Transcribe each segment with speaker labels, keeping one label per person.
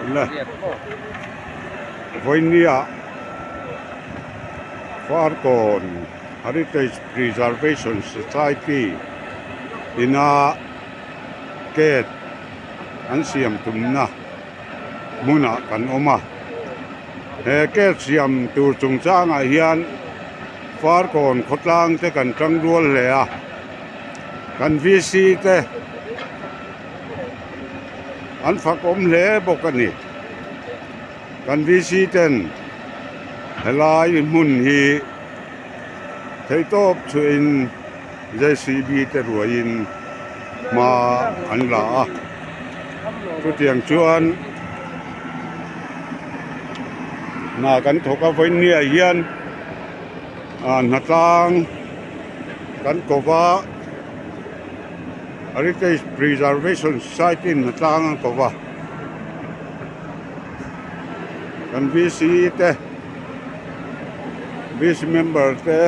Speaker 1: Le vawinia Farkawn Heritage Preservation Society ina gate an siam tumna hmunah kan awm a he gate siam tur chungchangah hian Farkawn khawtlang te kan tangrual hle a kan V C te. An fak awm hle bawk a ni. Kan VC ten helai hmun hi theihtawp chhuahin JCB te ruaiin hma an la a. Chutiang chuan hna kan thawk a vawinia hian hnatlang kan ko va. Heritage Preservation Society in tlang an ko va kan VC te VC member te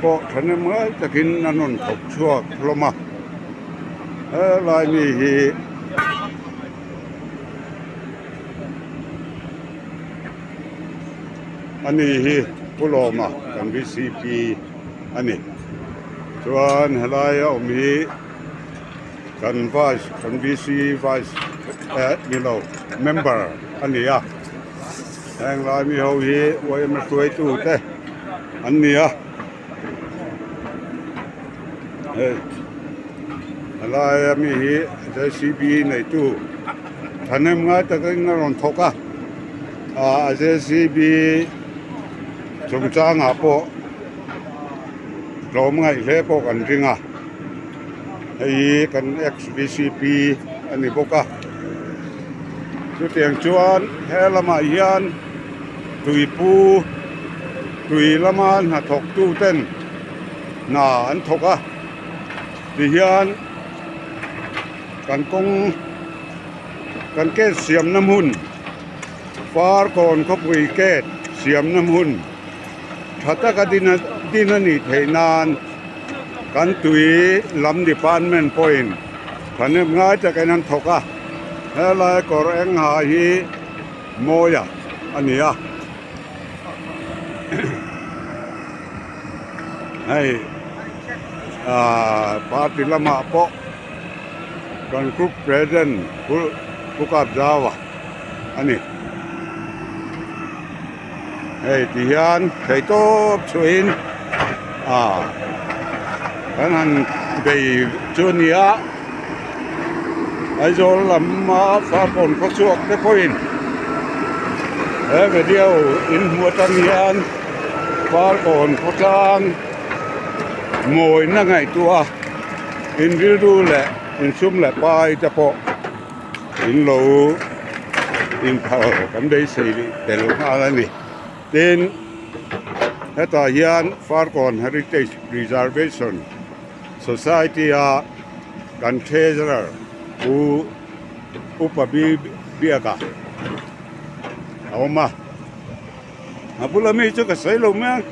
Speaker 1: pawh thahnem ngai takin an rawn thawk chhuak hlawm a helai mi hi ani hi Pu Lawma kan VCP a ni. Chuan helaia awm hi kan vice kan VC vice eh ni lo member a ni a heng lai mi ho hi yma hruaitu te an ni a hei helaia mi hi JCB neitu thahnem ngai takin a rawn thawk a ah JCB chungchangah pawh. Tlawm ngaih hle pawh kan ring a hei hi kan ex vcp a ni bawk a chutiang chuan he lamah hian tuipu tui lama hnathawk tu ten hna an thawk a tihian kan kawng kan gate siamna hmun Farkawn khawpui gate siamna hmun. Tha taka din a din a nih theih nan kan tui lam department pawhin thahnem ngai takin an thawk a helai kawr eng ha hi mawi a a ni a hei ahh party lamah pawh kan group president pu Kapzaua a ni. Hei ti hian thei tawp chhuahin ah kan han bei chu a ni a Aizawl lama Farkawn khawchhuak te pawhin he video in hmuh atang hian Farkawn khawtlang mawina ngaihtuah a in rilru leh insum leh pai te pawh. In lo inphal kan beisei tel nghal a ni. Tin, hetah hian Farkawn Heritage Preservation Society a kan treasurer Pu Upa Biaka a awm a. A bula mi chu ka sawi lo mai ang.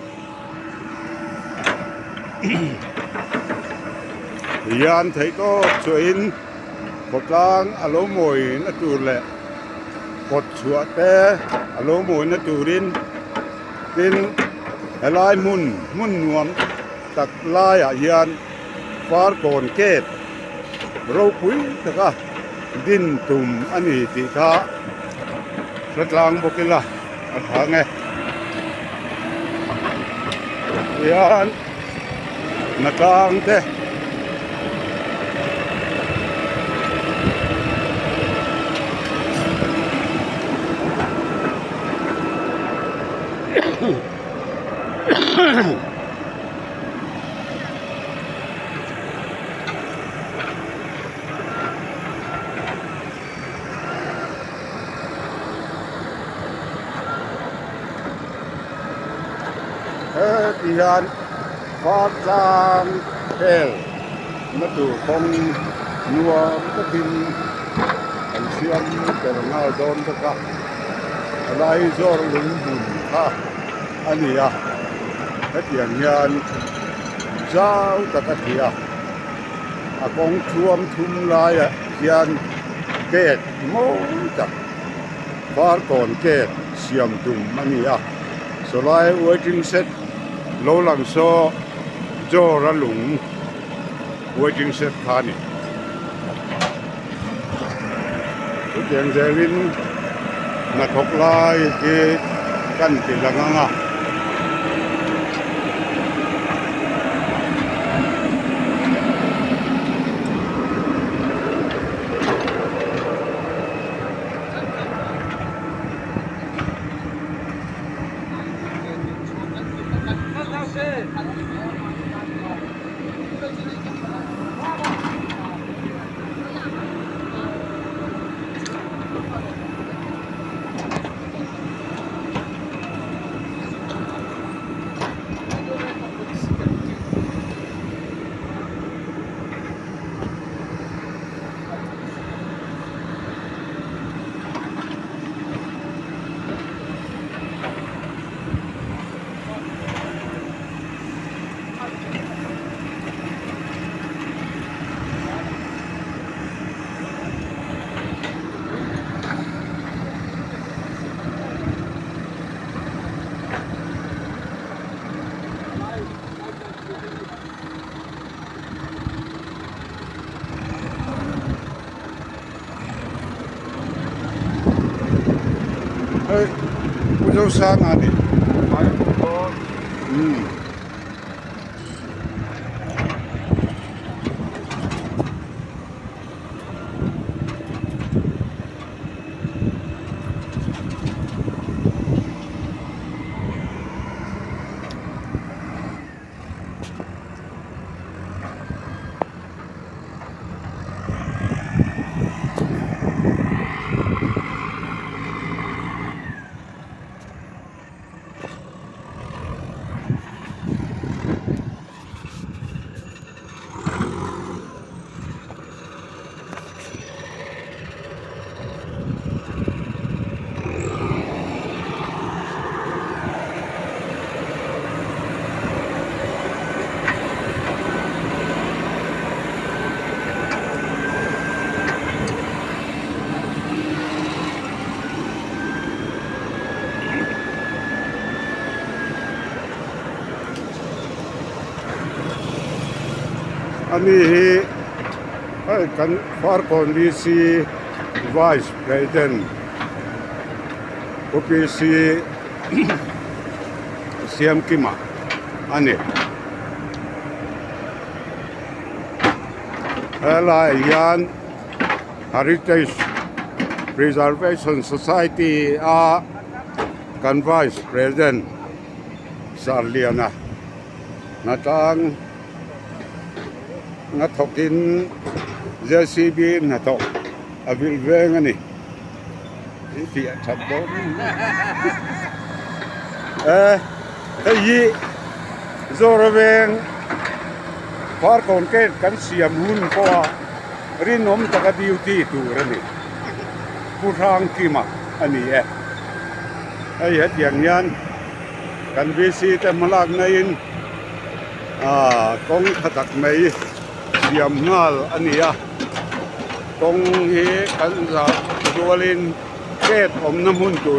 Speaker 1: Hian theih tawp chuahin khawtlang a lo mawina tur leh kawt chhuah te a lo mawina turin tin helai hmun hmun nuam tak laiah hian Farkawn gate ropui taka din tum a ni tih kha hre tlang bawk ila a tha nge tihian hnatlang te Heti hian Fartlang hel na tur kawng nuam takin an siam tel nghal dawn bawk a helai zawr lunghmun kha a ni a hetiang hian zau tak a ti a. A kawng thuam thum laiah hian Gate mawi tak Farkawn gate siam tum a ni a sawlai waiting shed lo lang saw Jora lung waiting shed kha a ni. Chutiang zelin hnathawk lai hi kan ti lang ang a. Hei Pu Zosanga a ni umm. Ani hi hei kan Farkawn DC Vice President UPC Siamkima a ni. Helaiah hian Heritage Preservation Society a kan Vice President Sarliana hnatlang hnathawkin J_C_B hnathawk a vilh veng a ni i tih a that dawn em e hei hi Zawra veng Farkawn gate kan siam hun pawha rinawm taka duty tur a ni Pu Hrangkima a ni e hei hetiang hian. Kan VC te hmalak naiin aaa kawng tha tak mai siam nghal a ni a kawng hi kan zah rualin gate awmna hmun tur.